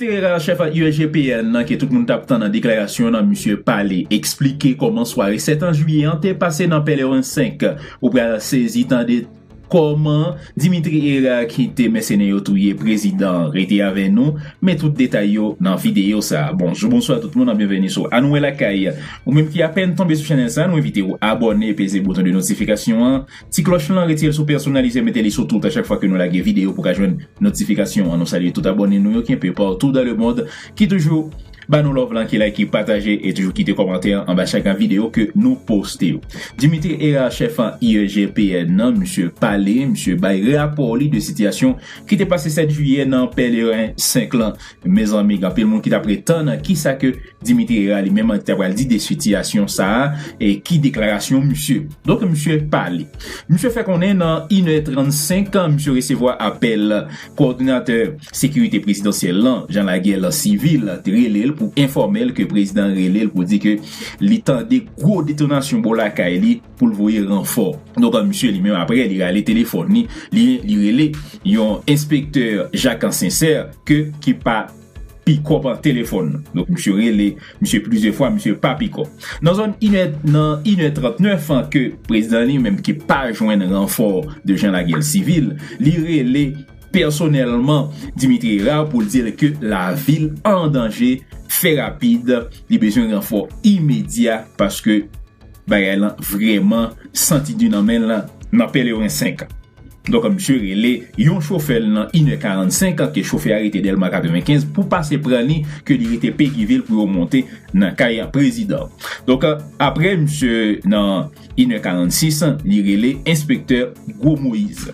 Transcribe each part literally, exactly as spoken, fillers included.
Terera, chèf I G P N nan, ke tout moun t ap tann nan deklarasyon nan, misye pale, eksplike kòman sware sèt jiyè an te pase nan Pèleren senk. Ou pral sezi tande kòman Dimitri Hérard kite mèsenè yo touye prezidan an. Rete avè nou, men tout detay yo nan videyo sa a. Bonjou, bonswa tout moun, byenveni sou Anouwè Lakay. Ou menm ki apèn tonbe sou chanèl sa a, nou envite w abòne, peze bouton de notifikasyon an, ti klòch lan, retire l sou pèsonalize, mete li sou tout a chak fwa ke nou lage videyo pou ka jwenn notifikasyon an. Nou salye tout abòne nou yo ki enpe patou dan le mond, ki toujou ba nou love lan, ki like, ki pataje e toujou kite kòmantè anba chak videyo ke nou poste yo. Dimitri Hérard, chèf I G P N nan, misye pale, misye bay rapò li de sitiyasyon ki te pase sèt jiyè nan Pèleren senk lan. Mezanmi, gen anpil moun ki t ap ret tann kisa ke Dimitri Hérard li menm li t ap pral di de sitiyasyon sa a e ki deklarasyon misye. Donk, misye pale. Misye fè konnen nan inè trannsenk, misye resevwa apèl kowòdinatè sekirite prezidansyèl lan, Jean Laguerre Civil, te rele l pou enfòme l ke prezidan an rele l pou di ke li tande gwo detonasyon bò lakay li pou l voye ranfò. Donk, misye li menm, apre, li rale telefòn li, li, li rele yon enspektè Jacques Sincère ke, ki pa pikòp telefòn. Donk, misye rele misye plizyè fwa, misye pa pikòp. Nan zòn inè, nan inè trannèf an ke prezidan li menm ki pa jwenn ranfò de Jean Laguerre Civil, li rele pèsonèlman Dimitri Hérard pou l di l ke lavil an danje, fè rapid, li bezwen ranfò imedya paske bagay lan vrèman santi di nan men l nan Pèleren senk. Donk, misye rele yon chofè l nan inè karannsenk ke chofè a rete Dèlma katrevenkenz pou pase pran li, ke li rete Peguy Ville pou yo monte nan kay prezidan. Donk, apre misye nan inè karannsis, li rele enspektè Gwo Moyiz.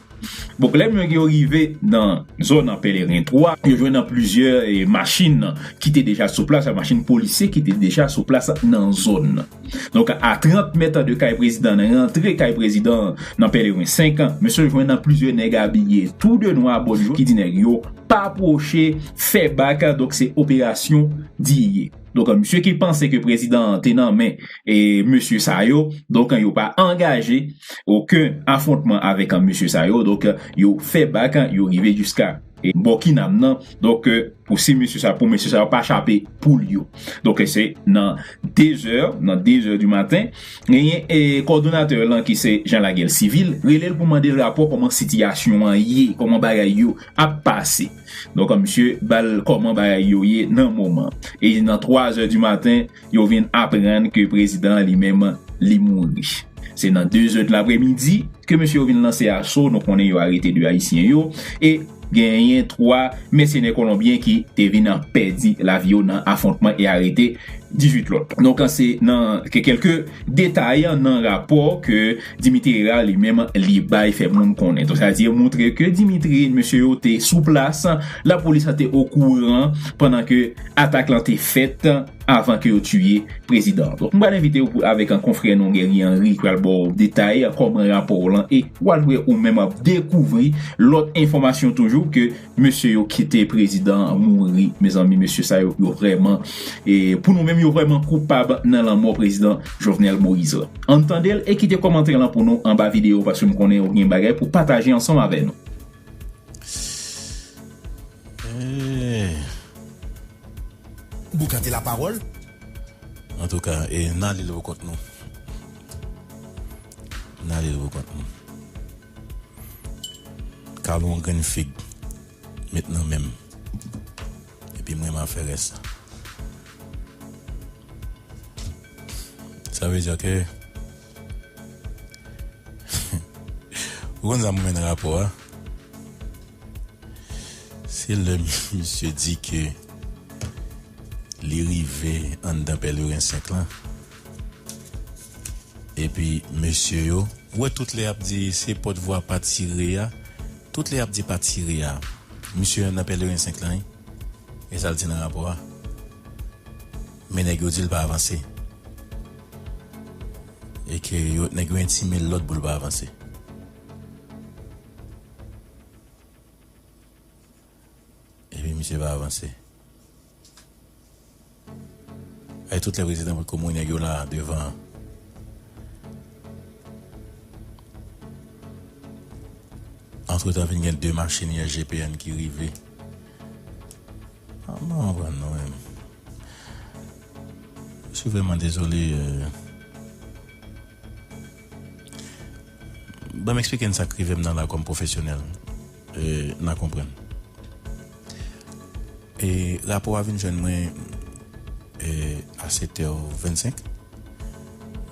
Bon, lè nèg yo rive nan zòn nan Pèleren twa, yo jwenn nan plizyè, e, machin ki te deja sou plas, machin polisye ki te deja sou plas nan zòn nan. Donk, a trant mèt de kay prezidan an, rantre kay prezidan an nan Pèleren senk, misye jwenn nan plizyè nèg abiye tou de nwa bò di jou ki di nèg yo pa pwoche, fè bak, donk se operasyon di ye. Donk, misye ki panse ke prezidan an te nan men, e, mesye sa yo, donk, yo pa angaje okenn afwontman avèk mesye sa yo, donk, yo fè bak, yo rive jiska, e, bò Kinam nan, donk, pou si mesye sa, pou mesye sa yo pa chape poul yo. Donk, se nan de zè, nan de zè di maten, genyen, e, kowòdonatè lan ki se Jean Laguerre Civil, rele l pou mande l rapò kòman sitiyasyon an ye, kòman bagay yo ap pase. Donk, misye ba l kòman bagay yo ye nan moman. E nan twa zè di maten, yo vin aprann ke prezidan an li menm, li mouri. Se nan de zè de lapremidi ke mesye yo vin lanse aso, nou konnen yo arete de Ayisyen yo, e genyen twa mèsenè kolonbyen ki te vin pèdi lavi yo nan afwontman e arete dizuit lòt. Donk, se nan ke kèlke detay nan rapò ke Dimitri Hérard li menm li bay fè moun konnen. Donk, sa di montre ke Dimitri, mesye yo te sou plas, lapolis te okouran pandan ke atak lan te fèt avan ke yo tiye prezidan an. Donk, m pral envite w pou, avèk an konfrè nou, Guerrier Henry, ki pral ba w detay kòman rapò lan e w al wè ou menm ap dekouvri lòt enfòmasyon toujou ke mesye yo kite prezidan an mouri. Mezanmi, mesye sa yo, yo vrèman, e pou nou menm, yo vrèman koupab nan lanmò prezidan Jovenel Moïse lan. Ann tande l e kite kòmantè lan pou nou anba videyo, paske m konnen ou gen bagay pou pataje ansanm avè nou. Eh. Boukante lapawòl. Antouka, e n a li l pou kont nou. N a li l pou kont nou. Kale yon grenn fig, met nan men m. Epi mwen, m a fè rès la. Sa vle di ke, ou konn sa m renmen nan rapò a? Se lè misye di ke li rive anndan Pèleren senk lan. Epi mesye yo, ou wè tout lè y ap di se pòtvwa pa tire a, tout lè y ap di pa tire a. Misye nan Pèleren senk lan, wi. E sa l di nan rapò a. Men nèg yo di l pa avanse. E ke yo, nèg yo entime lòd pou l pa avanse. Epi misye pa avanse. Ay, tout lè prezidan poko mouri, nèg yo la devan. Antretan, vin gen de machin I G P N ki rive. M pa konprann non, men. Je suis vraiment désolé. Ban m eksplike n sa k rive m nan la kòm pwofesyonèl. N a konprann. E rapò a vin jwenn mwen e, a sèt è vennsenk.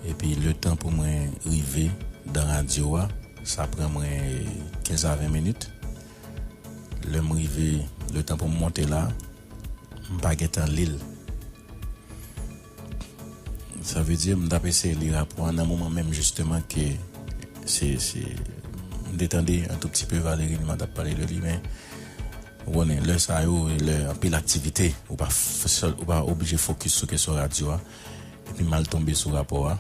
Epi letan pou mwen rive dan radyo a, sa pran mwen kenz a ven minit. Lè m rive, letan pou m monte la, m pa gentan li l. Sa vle di, m t ap eseye li rapò a nan moman menm jisteman ke se, se, m te tande an tou pti pe Valery Numa t ap pale de li, men ou konnen, lè sa yo, lè anpil aktivite, ou pa, ou pa oblije fokis sou kesyon radyo a. Epi m al tonbe sou rapò a.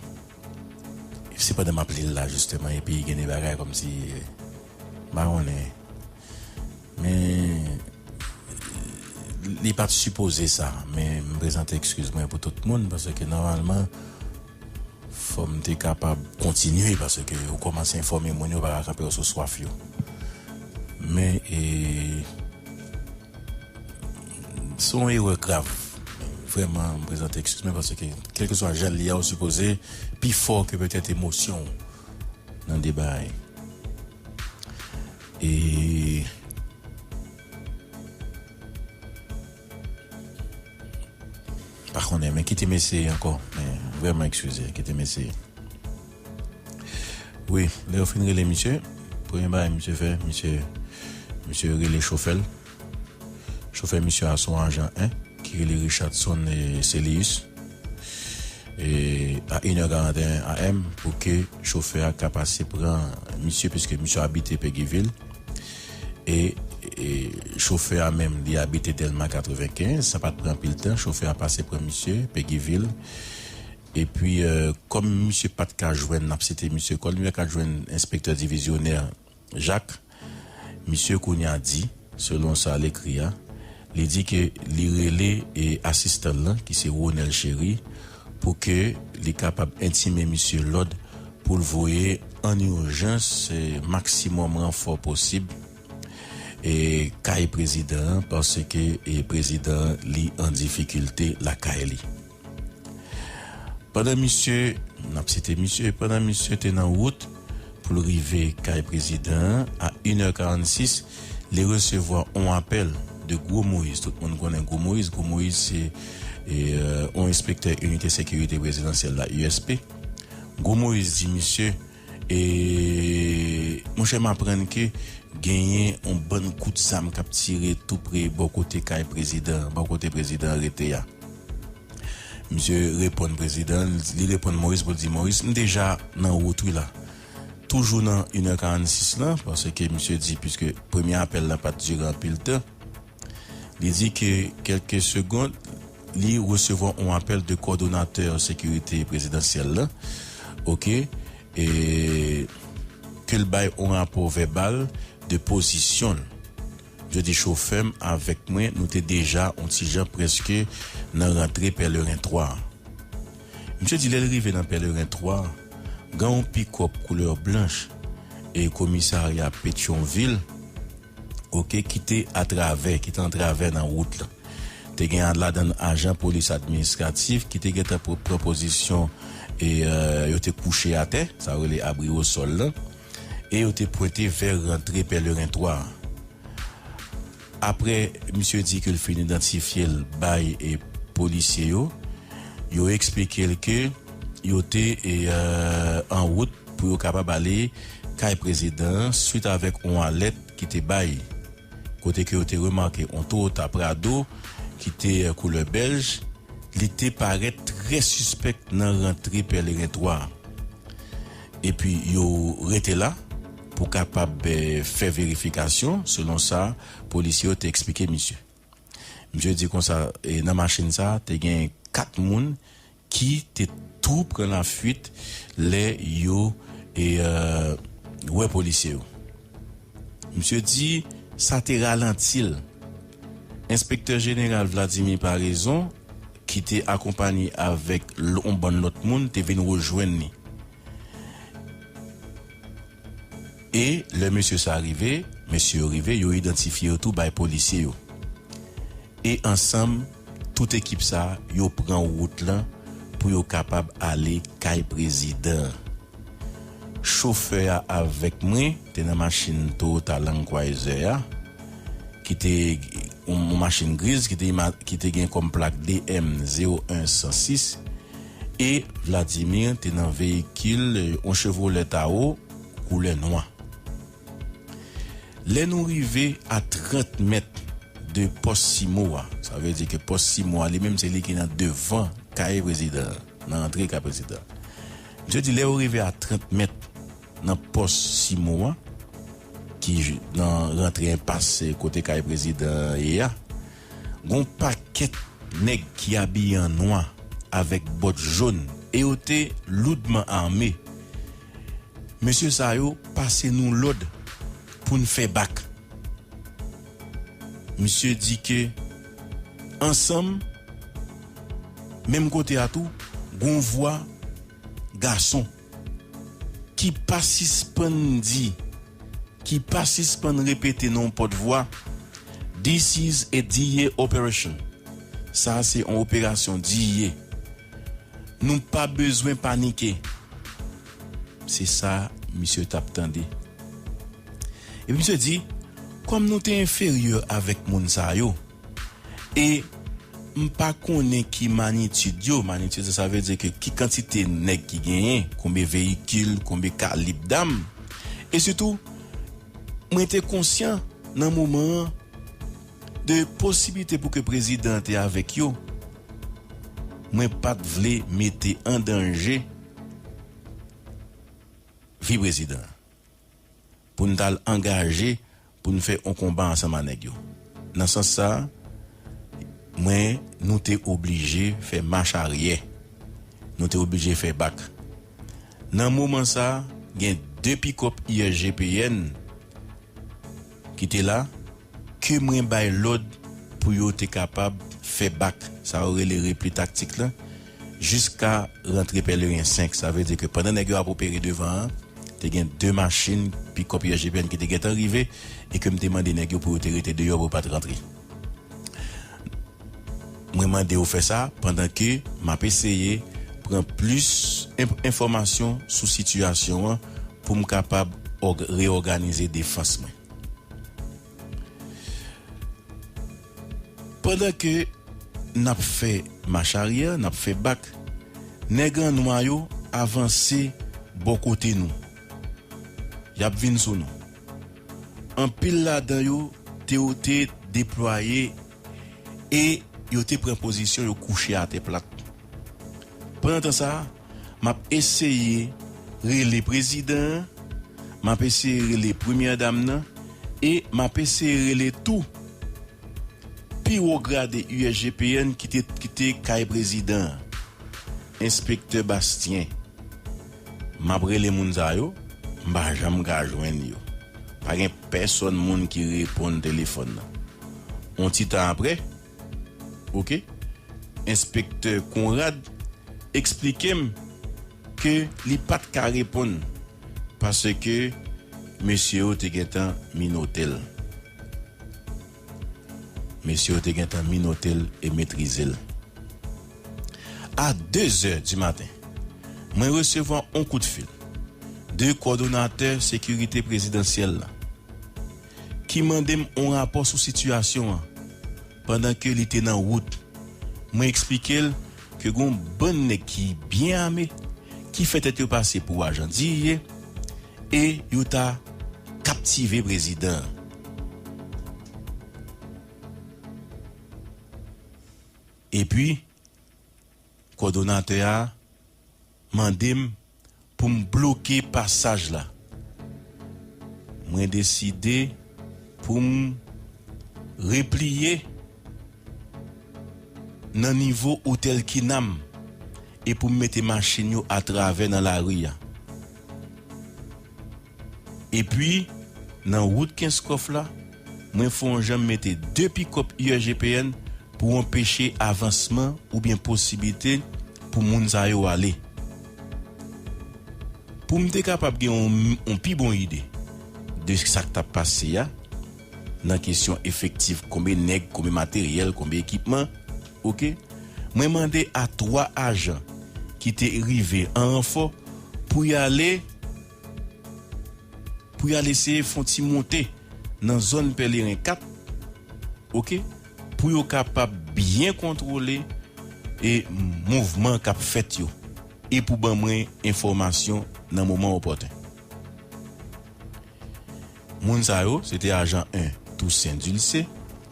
Se pandan m ap li l la, jisteman, epi gen de bagay kòmsi, m pa konnen. Men, li pa t sipoze sa, men m prezante ekskiz mwen pou tout moun, paske nòmalman, fò m te kapab kontinye, paske ou kòmanse enfòme moun yo, pa ka kanpe yo sou swaf yo. Men, e, se yon erè grav. Vrèman, m prezante ekskiz mwen, paske kèlkeswa jan l ye a, ou sipoze pi fò ke petèt emosyon w nan de bagay. E pa konnen, men kite m eseye ankò. Men vrèman eskize, kite m eseye. Wi, lè yo fin rele misye, premye bagay misye fè, misye, misye rele chofè l. Chofè misye a se yon ajan en ki rele Richardson e Celius. E a inè karanteyen a m pou ke chofè a ka pase pran misye, piske misye abite Peguiville. E, e chofè a menm, li abite Dèlma katrevenkenz, sa pa t pran anpil tan, chofè a pase pran misye, Peguiville. Epi, e, kòm misye pa t ka jwenn, n ap site misye, kòm li pa t ka jwenn enspektè divizyonè Jacques, misye kounye a di, selon sa l ekri a, li di ke li rele e asistan l lan, ki se Ronel Chéry, pou ke li kapab entime misye lòd pou l voye an ijans, e, maksimòm ranfò posib, e, kay prezidan an, paske, e, prezidan an, li an difikilte lakay li. Pandan misye, n ap site misye, pandan misye te nan wout pou l rive kay prezidan an, a inè karannsis, li resevwa yon apèl de Gwo Moyiz. Tout moun konnen Gwo Moyiz. Gwo Moyiz se, e, e, yon enspektè inite sekirite prezidansyèl la, U S P. Gwo Moyiz di misye, e, monchè, m aprann ke genyen yon bann kout zam k ap tire tou pre bò kote kay prezidan, bò kote prezidan an rete a. Misye reponn prezidan, li reponn Moyiz pou l di, Moyiz, m deja nan wout wi la. Toujou nan inè karannsis lan, paske misye di, piske premye apèl la pa t dire anpil tan, li di ke kèlke segond, li resevwa yon apèl de kòdonatè sekirite prezidansyèl la, oke, e ke l bay yon rapò vèbal de pozisyon l. Jodi chofè m avèk mwen, nou te deja yon ti jan prèske nan rantre Pèleren twa a. Misye di lè l rive nan Pèleren twa a, gen yon pikòp koulè blanch e komisarya Petyonvil, oke, ki te atravè, ki te antravè nan wout la. Te gen ladan l ajan polis administratif ki te gentan pran pozisyon e, e, yo te kouche atè, sa yo rele abri osòl lan, e yo te pwente vè rantre Pèleren twa a. Apre misye di ke l fin idantifye l bay e polisye yo, yo eksplike l ke yo te e, e, an wout pou yo kapab ale kay prezidan an swit avèk yon alèt ki te bay, kote ke yo te remake yon Toyota Prado ki te, e, koulè bèj, li te parèt trè sispèk nan rantre Pèleren twa a. Epi yo rete la pou kapab, e, fè verifikasyon, selon sa polisye yo te eksplike misye. Misye di konsa, e, nan machin sa a, te gen kat moun ki te tou pran lafuit lè yo, e, e, wè polisye yo. Misye di sa te ralanti l. Enspektè Jeneral Vladimir Paraison, ki te akonpaye avèk l-, yon bann lòt moun, te vin rejwenn li. E lè mesye sa rive, mesye yo rive, yo idantifye yo tou bay polisye yo. E ansanm, tout ekip sa a, yo pran wout lan pou yo kapab ale kay prezidan an. Chofè a avèk mwen te nan machin Toyota Land Cruiser a, ki te yon, yon machin griz ki te, ima- ki te gen kòm plak D M zewo en san sis, e Vladimir te nan veyikil, yon Chevrolet Tahoe koulè nwa. Lè nou rive a trant mèt de pòs Simo a, sa vle di ke pòs Simo a li menm se li ki nan devan kay prezidan an, nan antre kay prezidan an. Misye di lè yo rive a trant mèt nan pòs Simo a, ki j- nan rantre enpas kote kay prezidan an ye a, gon pakèt nèg ki abiye an nwa avèk bòt jòn e yo te loudman ame. Mesye sa yo pase nou lòd pou n fè bak. Misye di ke ansanm, menm kote a tou, gon vwa gason ki pa sispann di, ki pa sispann repete nan yon pòtvwa, "This is a D E A operation." Sa a se yon operasyon D E A. Nou pa bezwen panike. Se sa misye t ap tande. Epi misye di, kòm nou te enferyè avèk moun sa yo, e m pa konnen ki manyitid yo, manyitid sa, sa vle di ke ki kantite nèg ki genyen, konbyen veyikil, konbyen kalib dam, e sitou, mwen te konsyan nan moman an de posiblite pou ke prezidan an te avèk yo, mwen pa t vle mete an danje vi prezidan an. Pou n t al angaje, pou n fè yon konba ansanm a nèg yo. Nan sans sa a, mwen, nou te oblije fè mach aryè. Nou te oblije fè bak. Nan moman sa a, gen de pikòp I S G P N ki te la, ke mwen bay lòd pou yo te kapab fè bak, sa yo rele repli taktik la, jiska rantre Pèleren senk. Sa vle di ke pandan nèg yo ap opere devan an, te gen de machin pikòp I S G P N ki te gentan rive e ke m te mande nèg yo pou yo te rete deyò pou yo pa t rantre. Mwen mande yo fè sa pandan ke m ap eseye pran plis en- enfòmasyon sou sitiyasyon an pou m kapab òg- reyòganize defans mwen. Pandan ke n ap fè mach aryè, n ap fè bak, nèg an nwa yo avanse bò kote nou. Y ap vin sou nou. Anpil ladan yo te, te deplwaye e yo te pran pozisyon yo kouche atè plat. Pandan tan sa a, m ap eseye rele prezidan an, m ap eseye rele premyè dam nan, e m ap eseye rele tou pi wo grade U S G P N ki te kite kay prezidan an, enspektè Bastien. M ap rele moun sa yo, m pa janm ka jwenn yo. Pa gen pèsòn moun ki reponn telefòn nan. On ti tan apre, oke, enspektè Conrad eksplike m ke li pa t ka reponn paske mesye yo te gentan minote l. Mesye yo te gentan minote l e metrize l. A de zè di maten, mwen resevwa on kout fil de kòdonatè sekirite prezidansyèl la ki mande m on rapò sou sitiyasyon an pandan ke li te nan wout. Mwen eksplike l ke gon bann nèg ki byen ame ki fè tèt yo pase pou ajan D E A e yo ta kaptive prezidan an. Epi, kòdonatè a mande m pou m bloke pasaj la. Mwen deside pou m repliye nan nivo otèl Kinam e pou m mete machin yo atravè nan lari a. Epi, nan wout Kenskòf la, mwen fè yon jan m mete de pikòp U S G P N pou anpeche avansman oubyen posiblite pou moun sa yo ale. Pou m te kapab gen yon, yon pi bon ide de sa k t ap pase a, nan kesyon efektif, konbyen nèg, konbyen materyèl, konbyen ekipman, oke? Mwen mande a twa ajan ki te rive an ranfò pou y ale, pou y al eseye fè yon ti monte nan zòn Pèleren kat, oke? Pou yo kapab byen kontwole e mouvman k ap fèt yo, e pou ban mwen enfòmasyon nan moman opòten. Moun sa yo, se te ajan en Toussaint Dulcé,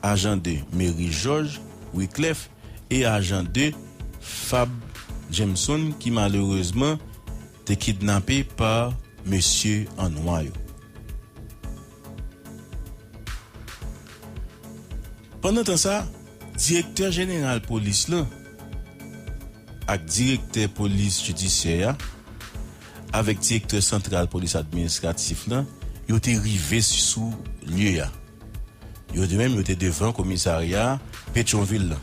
ajan de Méry Georges Wiclef e ajan de Fab Jameson ki malerezman te kidnape pa mesye an nwa yo. Pandan tan sa, direktè jeneral polis lan ak direktè polis jidisyè a, avèk direktè santral polis administratif lan, yo te rive sou lye a. Yo de menm, yo te devan komisarya Petyonvil lan.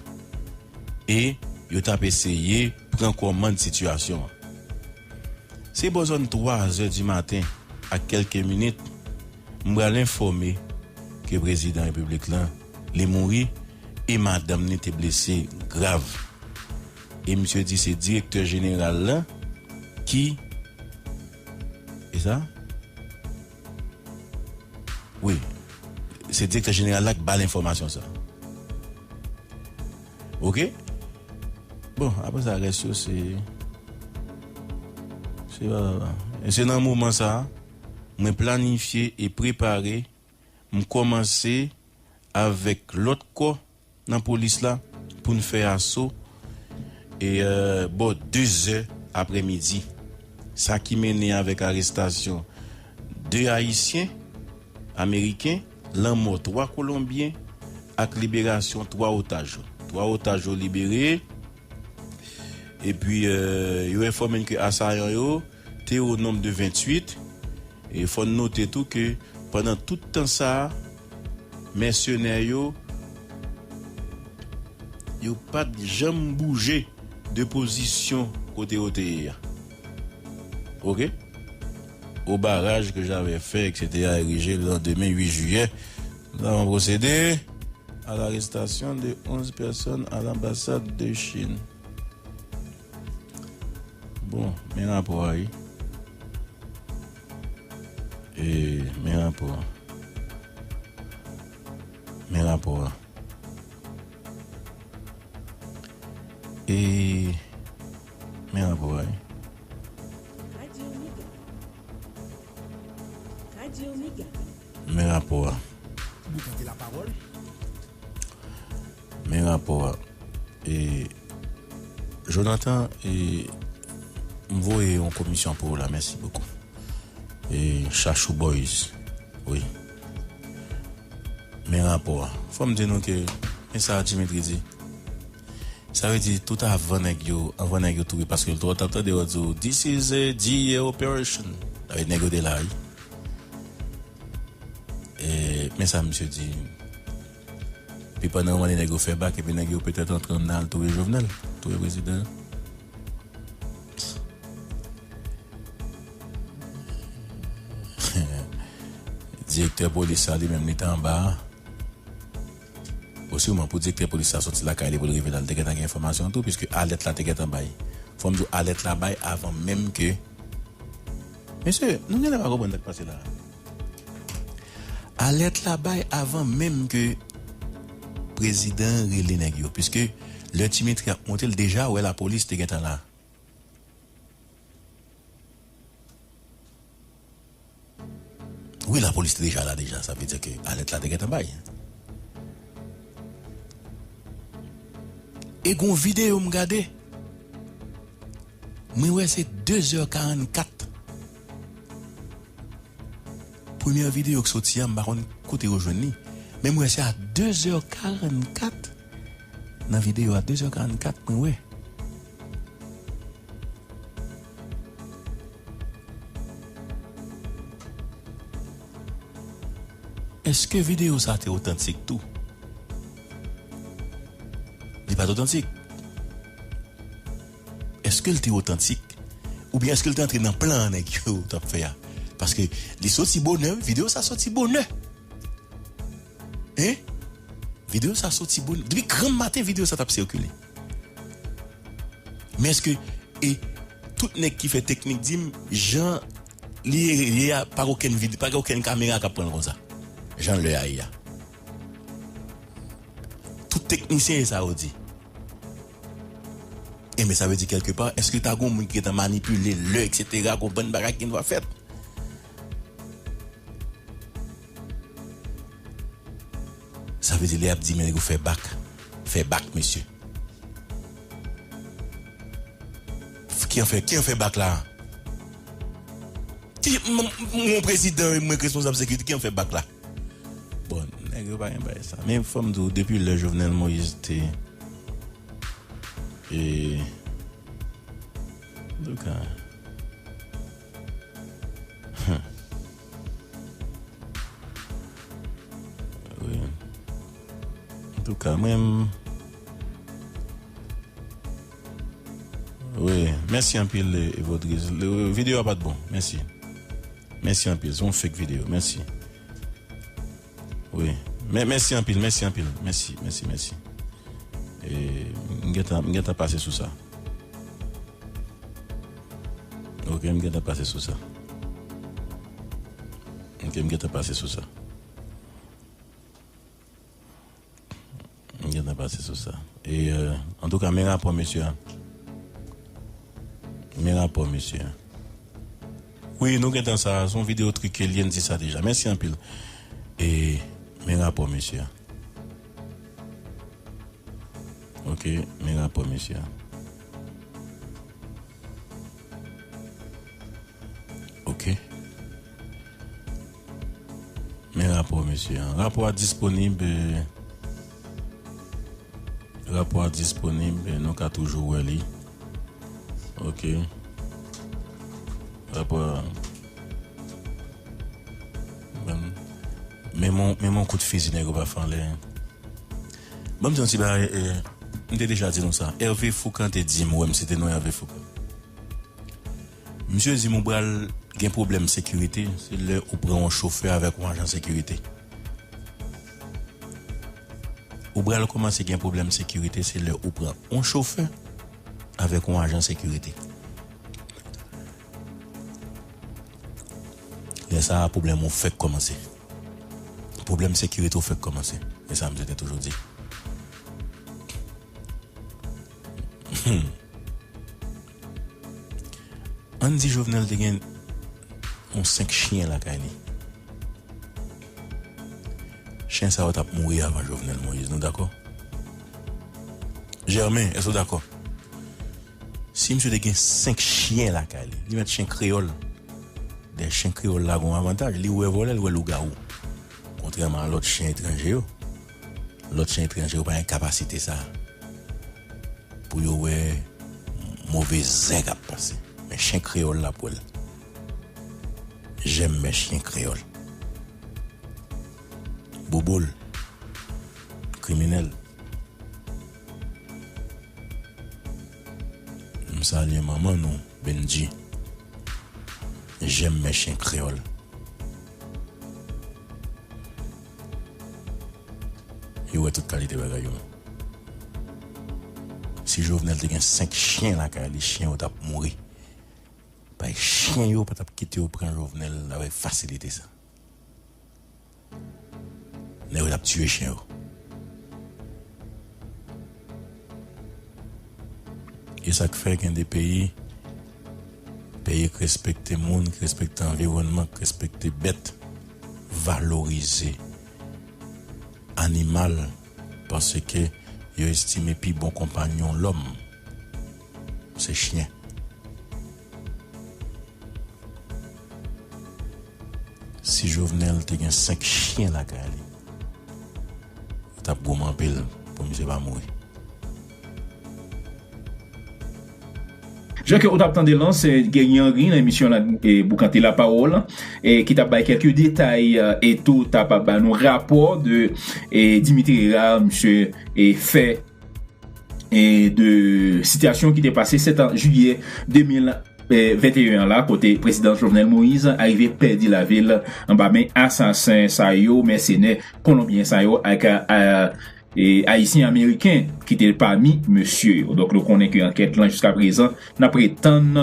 E yo t ap eseye pran kòmand sitiyasyon an. Se bò zòn twa zè di maten ak kèlke minit, m pral enfòme ke prezidan repiblik lan, li mouri e madanm ni te blese grav. E misye di se direktè jeneral lan ki, e sa? Wi, se direktè jeneral la ki ba l enfòmasyon sa. Oke? Bon, apre sa, rès yo se, se pa, pa, pa. E se nan moman sa a, mwen planifye e prepare, m kòmanse avèk lòt kò nan polis la pou n fè aso, e, euh, bò de zè aprèmidi. Sa ki mennen avèk arestasyon de Ayisyen, Ameriken, lanmò twa Kolonbyen ak liberasyon twa otaj yo. Twa otaj yo libere. Epi, euh, yo enfòme n ke asayan yo te o nonb de venntuit. E fò n note tou ke pandan tout tan sa a, mèsenè yo, yo pa t janm bouje de pozisyon kote yo te ye a. Oke? Au barrage que j'avais fait, et cetera, érigé le lendemain huit juillet, nous avons procédé à l'arrestation de onze personnes à l'ambassade de Chine. Bon, men rapò a, wi. E, men rapò a. Men rapò a. E, men rapò a, wi. Men rapò a. Men rapò a. E, Jonathan, e, m voye yon komisyon pou ou la, mèsi bokou. E, Chachou Boys, wi. Men rapò a. Fò m di nou ke, men sa Dimitri di. Sa vle di, tout avan nèg yo, anvan nèg yo touye, paske l twò t ap tande yo di w, "This is a D E A operation." Sa vle di, nèg yo te la, wi. E, men sa misye di. Epi pandan yon ane nèg yo fè bak, epi nèg yo petèt antre anndan al touye Jovenel, touye prezidan. Direktè polis sa li menm li te anba a. Bon, siman pou direktè polis sa soti lakay li pou l rive la, li te gentan gen enfòmasyon tou, piske alèt la te gentan bay. Fò m di w, alèt la bay avan menm ke, mesye, nou genlè pa konprann sa k pase la. Alèt la bay avan menm ke prezidan an rele nèg yo, piske lè Dimitri ap monte, l deja wè lapolis te gentan la. Wi, lapolis te deja la deja, sa vle di ke alèt la te gentan bay. E gon videyo m gade, mwen wè se de zè karannkat. Premyè videyo k soti a, m pa konn kote yo jwenn li, men m wè se a de zè karannkat. Nan videyo a, de zè karannkat, mwen wè. Èske videyo sa te otantik tou? Li pa t otantik. Èske l te otantik? Oubyen èske l te antre nan plan nèg yo t ap fè a? Paske li soti bonè, wi, videyo sa soti bonè. Men, videyo sa soti bon. Depi granm maten, videyo sa t ap sikile. Men èske, e, tout nèg ki fè teknik di m, jan li ye a, pa gen okenn vid-, pa gen okenn kamera k ap pran l konsa. Jan lè a ye a. Tout teknisyen e sa yo di. Enben, sa vle di kèlkepa, èske ta gen moun ki gentan manipile lè, etsetera, konprann bagay ki gen dwa fèt? Sa vle di lè y ap di, men nèg yo fè bak. Fè bak, mesye. Ki an fè, ki an fè bak la? Ki, m, m, m, yon prezidan, mwen k responsab sekirite, ki an fè bak la? Bon, nèg yo pa gen bagay sa. Men fò m di w, depi lè Jovenel Moïse te, e, antouka, wi. Antouka, mwen, wi, mèsi anpil, e, Vodriz. Le, videyo a pa t bon. Mèsi. Mèsi anpil. Se yon fake videyo. Mèsi. Wi. Mè-, mèsi anpil, mèsi anpil. Mèsi, mèsi, mèsi. E, m gentan, m gentan pase sou sa. Ok, m gentan pase sou sa. Ok, m gentan pase sou sa. M gentan pase sou sa. E, euh, antouka, men rapò mesye a. Men rapò mesye a. Wi, nou gentan sa. Se yon videyo trike, Lienn di sa deja. Mèsi anpil. E, men rapò mesye a. Ok, men rapò mesye a. Ok. Men rapò mesye a. Rapò a disponib, e, rapò a disponib, e, nou ka toujou wè li. Ok. Rapò a. Ban m, men mon, men mon kout fizi nèg yo pa fè anlè. Ban m di yon ti bagay, e, m te deja di nou sa. Hervé Foucan te di m, wè m site non Hervé Foucan. Misye di m ou pral gen pwoblèm sekirite, se lè ou pran yon chofè avèk yon ajan sekirite. Ou pral kòmanse gen pwoblèm sekirite, se lè ou pran yon chofè avèk yon ajan sekirite. Lè sa a, pwoblèm ou fèk kòmanse. Pwoblèm sekirite ou fèk kòmanse. E sa, misye te toujou di. Ann di Jovenel te gen yon senk chen lakay li. Chen sa yo t ap mouri avan Jovenel Moïse, nou dakò? Germain, èske w dakò? Si misye te gen senk chen lakay li, li mèt chen kreyòl. Dayè chen kreyòl la gen yon avantaj, li wè vòlè, li wè lougawou. Kontrèman a lòt chen etranje yo, lòt chen etranje yo pa gen kapasite sa a. Pou yo wè move zen k ap pase. Men chen kreyòl la pou l. J'aime mes chiens créoles. Bouboul. Kriminèl. M salye manman nou, Bendji. J'aime mes chiens créoles. Yo wè tout kalite bagay yo. Si Jovenel te gen senk chen lakay li, chen yo t ap mouri. Bay chen yo pa t ap kite yo pran Jovenel avèk fasilite sa. Nèg yo t ap tiye chen yo. E sa k fè gen de peyi, peyi k respekte moun, k respekte anviwònman, k respekte bèt, valorize animal, paske yo estime pi bon konpanyon lòm, se chen. Si Jovenel te gen senk chen lakay li, yo t ap goumen anpil pou misye pa mouri. Jan ke ou t ap tande lan, se Guerrier Henry nan emisyon la, e, Boukante Lapawòl, e, ki t ap bay kèlke detay, e, e tou t ap ba nou rapò de, e, Dimitri Hérard, misye, e, fè e de sitiyasyon ki te pase sèt jiyè de mil venteyen an la, kote prezidan Jovenel Moïse arive pèdi lavi l anba men asasen sa yo, mèsenè kolonbyen sa yo ak e, ayisyen ameriken ki te pami mesye yo. Donk nou konnen ke ankèt lan jiska prezan n ap ret tann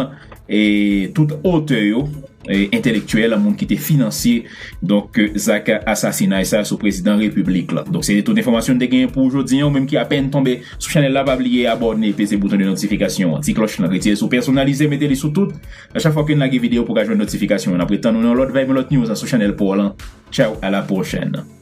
e, tout otè yo, e, entèlektyèl, moun ki te finansye donk zak asasinay sa sou prezidan repiblik la. Donk se tout enfòmasyon n te genyen pou jodi an. Ou menm ki apèn tonbe sou chanèl la, pa bliye abòne, peze bouton de notifikasyon an, ti klòch lan, retire sou pèsonalize, mete li sou tout. A chak fwa ke n lage videyo pou ka jwenn notifikasyon, n ap ret tann nou nan lòt vibe, lòt news sou chanèl pa w lan. Ciao, à la prochaine.